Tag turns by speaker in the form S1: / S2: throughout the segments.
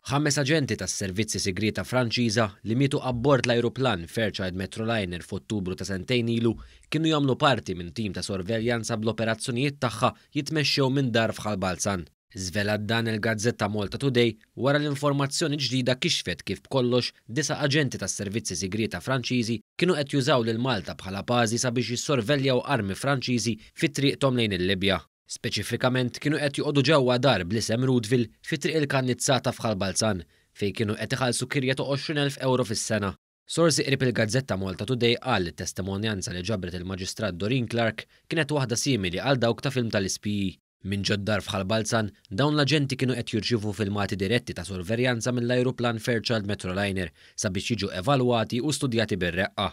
S1: Ħames aġenti tas-servizzi sigrieta Franċiża li mietu abbord l-ajruplan Fairchild Metroliner f'Ottubru ta' sentejn ilu kienu jagħmlu parti minn tim ta' sorveljanza bl-operazzjonijiet tagħha jitmexxew minn dar f'Ħal Balzan. Żvelat dan il-gazzetta Malta Today wara li informazzjoni ġdida kixfet kif b'kollox disa' aġenti tas-servizzi sigrieta Franċiżi kienu qed jużaw lil Malta bħala bażi sabiex jissorveljaw armi Franċiżi fi triqthom lejn il-Libja. Speċifikament kienu qed joqogħdu ġewwa dar bl-isem Roodville fi Triq il-Kannizzata f'Ħal Balzan, fejn kienu qed iħallsu kirja ta' 20,000 ewro fis-sena. Sorsi qrib il-gazzetta Malta Today qal li t-testimonjanza li ġabret il-Maġistrat Doreen Clarke kienet waħda simili għal dawk ta' film tal-ispiji. Minn ġod-dar f'Ħal Balzan, dawn l-aġenti kienu qed jirċievu filmati diretti ta' sorverjanza mill-ajruplan Fairchild Metroliner sabiex jiġu evalwati u studjati bir-reqqa.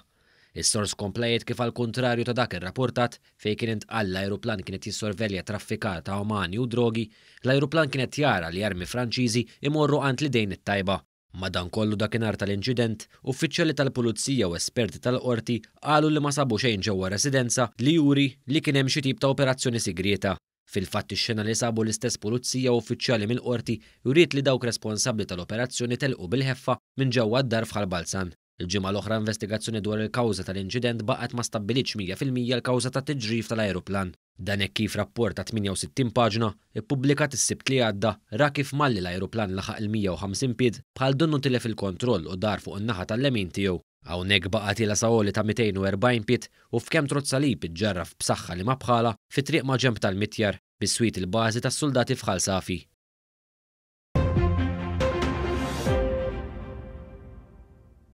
S1: Is-sors kompla jgħid kif għall-kuntrarju ta' dak irrapportat, fejn kien intqal li l-ajruplan kien qed jissorvelja traffikar ta' umani u drogi, l-ajruplan kien qed jara li armi Franċiżi imorru għand l-idejn it-tajba. Madankollu dakinhar tal-inċident, uffiċjali tal-pulizija u esperti tal-qorti qalu li ma sabu xejn ġewwa r-residenza li juri li kien hemm xi tip ta' operazzjoni sigrieta. Fil-fatt ix-xena li sabu l-istess pulizija u uffiċjali mill-qorti wriet li dawk responsabbli tal-operazzjoni telqu bil-ħeffa minn ġewwa d-dar f'Ħal Balzan. Il-ġimgħa l-oħra investigazzjoni dwar il-kawża tal-inċident baqgħet ma stabbilitx 100% l-kawża tat-tiġrif tal-ajruplan. Dan hekk kif rapport ta' 68 paġna, ippubblikat is-Sibt li għadda, ra kif malli l-ajruplan laħaq il-150 pied, bħal donnu tilef il-kontroll u dar fuq in-naħa tal-lemin tiegħu. Hawnhekk baqa' tiela' sa għoli ta' 240 pied u f'kemm trodd salib iġġarraf b'saħħa li ma bħalha fi triq maġenb tal-mitjar, biswit il-bażi tas-suldati f'Ħal Safi.